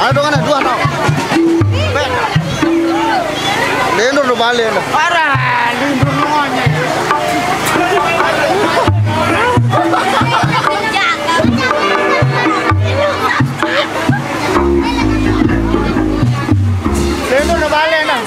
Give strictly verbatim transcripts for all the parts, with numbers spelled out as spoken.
Ayo dong, anak dua, no. Lindur do balik, no. Parah, lindur nongolnya. Lindur do balik, no.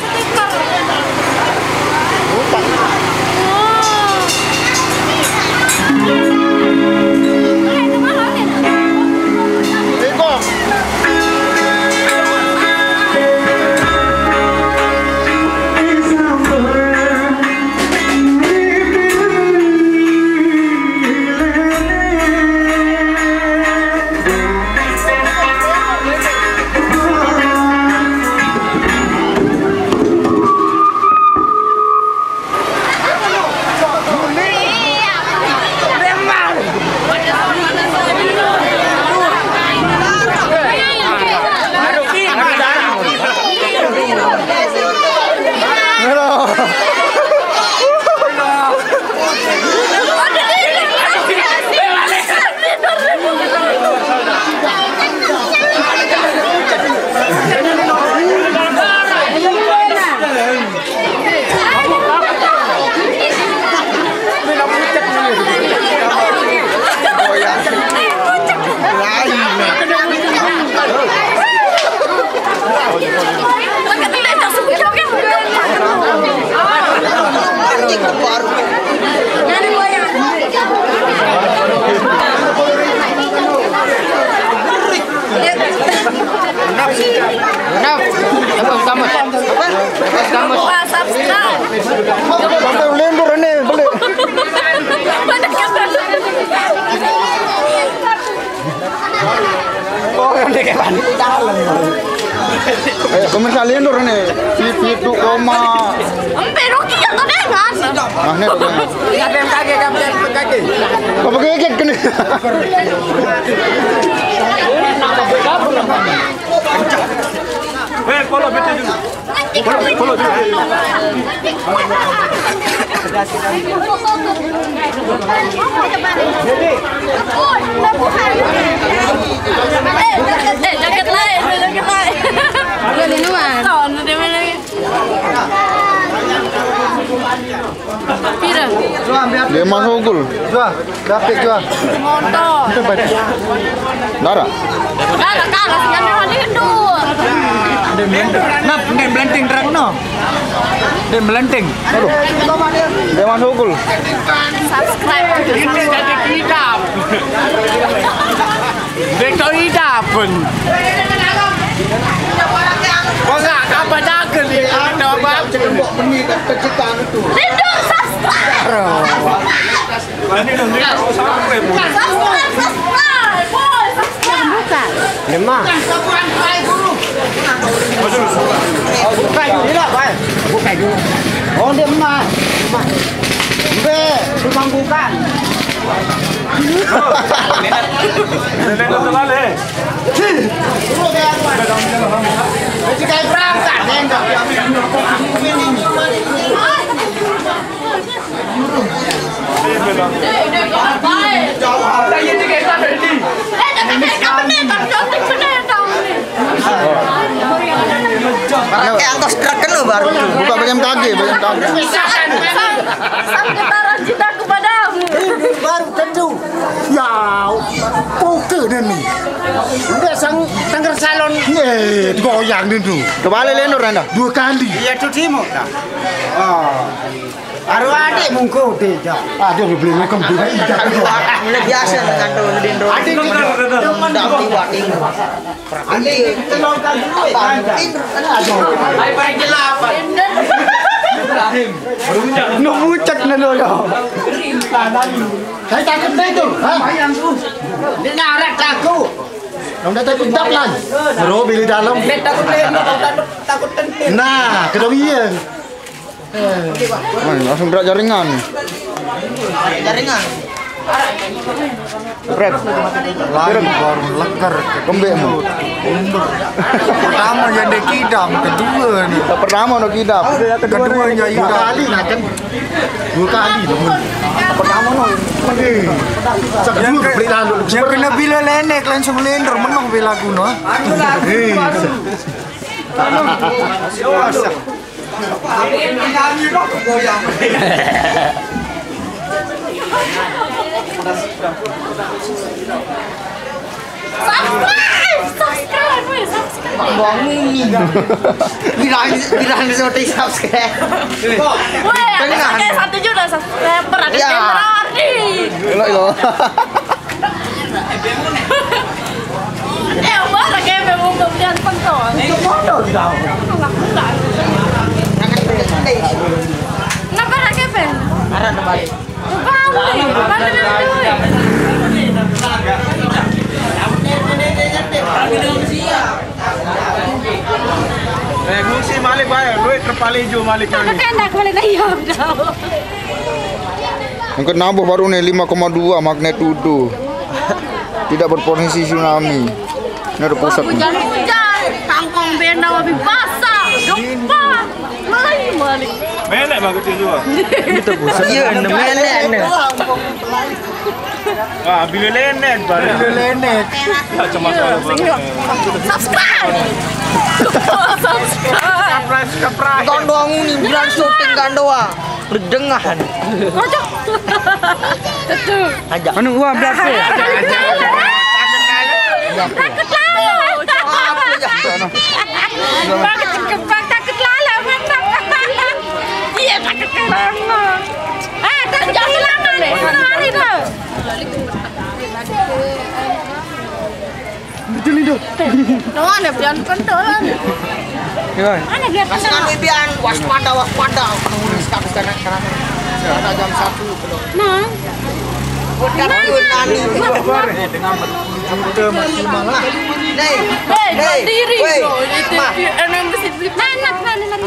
Nah, apa kamu? Apa kamu? Sampai lembur ini, beli. Oh, yang dia kayak panik dalam. Eh, pemirsa lindur ini, si pitu koma. Empe rugi ya, tuh, deh, kan? Ah, ini tuh. Kapan kaki, kapan kaki? Apa kaget kena? Eh, polo, polo dulu. Polo, polo dulu. Eh, jaket lain, jaket lain. Udah di luar. Tahun udah mana? Pira? Dia masuk gol. Dua, dapet dua. Motor. Itu baik. Dara. Dara kalah dengan Ronaldo. Nah, ini melenting terang, no. Ini melenting. Aduh. Dia masuk gol. Subscribe. Ini jadi tidak. Beto ida pun. Kok nggak apa jaga nih? Ada apa? Tembok benih dan pencitraan itu. Rindu subscribe. Ini dong, ini dong, sampai, Bu. Subscribe, subscribe, boy, subscribe. Bukan. Demam. Buka dulu lah, Pak. Buka dulu. Oh, dia emas. Emas. Be, tukang bukan. Nenek lu terbalik. Sih. Suruh dia, Pak. Masih kayak berangkat, nengok. Pakai angkos truk kan lo baru. Buka bagian kaki, bagian kaki. Sang, sang getaran cintaku padamu. Ini baru tentu. Ya, poke deh nih. Udah sang tangger salon. Nih, goyang dulu. Kembali lenur anda. Dua kali. Iya, itu timur. Oh. Aduh, adik mungko tidak. Aduh, beli makan beli tidak. Mulai biasa dengan tuh, Dindo. Adik tidak. Tidak diwating. Adik telur kan dulu, kan? Aduh. Hai, paling jelek apa? Ibrahim. Nunggu cek nelo ya. Saya takut deh itu. Hah? Ini narak takut. Nang dah takut dap lan. Bro, beli dalam. Takut deh, takut, takut tentu. Nah, kedong iya. Wah, langsung gerak jaringan. Jaringan. Rek. Lagi baru leker. Kembekmu. Pertama yang dia kidam, kedua nih. Yang pertama no kidam. Kedua yang dua kali lah kan. Dua kali dong. Pertama no. Yang, ke, yang kena bila lenek langsung lender menang bila guna. Subscribe, subscribe, weh, subscribe. Bang ini. Bilang bilang seperti subscribe. Weh, ada satu juta subscriber, ada ya. Februari. Lo lo. Eh, barang kayak mau kemudian pentol. Itu modal dong. Kenapa lagi pen? Karena tempat. Eh, ngungsi malik bae, duit terpalih jo malik kami. Kan dah kembali dah ya. Yang kena baru nih lima koma dua magnitudo. Tidak berpotensi tsunami. Ini ada pusat nih. Hujan-hujan, kangkong benda lebih basah. Gempa. Melayu malik. Melek bagus juga. Iya, anda melek anda. Wah, bila lenet balik. Lenek. Cuma Subscribe. Subscribe. Surprise, surprise. Tondong ini bilang syuting kan doang. Dengahan. Kocok. Tetu. Aja. Anu gua berapa? Takut lalat. Takut kembang, takut lalat, mantap. Iya, takut lalat. Ah, takut kehilangan. Hari tuh. Betul itu. Tuh ada pian pentolan. Gimana? Mana dia Kasih kami bian waspada waspada. Penghuni status kanak kanak. Ada jam satu belum. Nah, Bukan nani. Dengan juta maksimal lah. Nih. hei, diri. Weh, Itu Mah. Enam belas. Mana, mana, mana?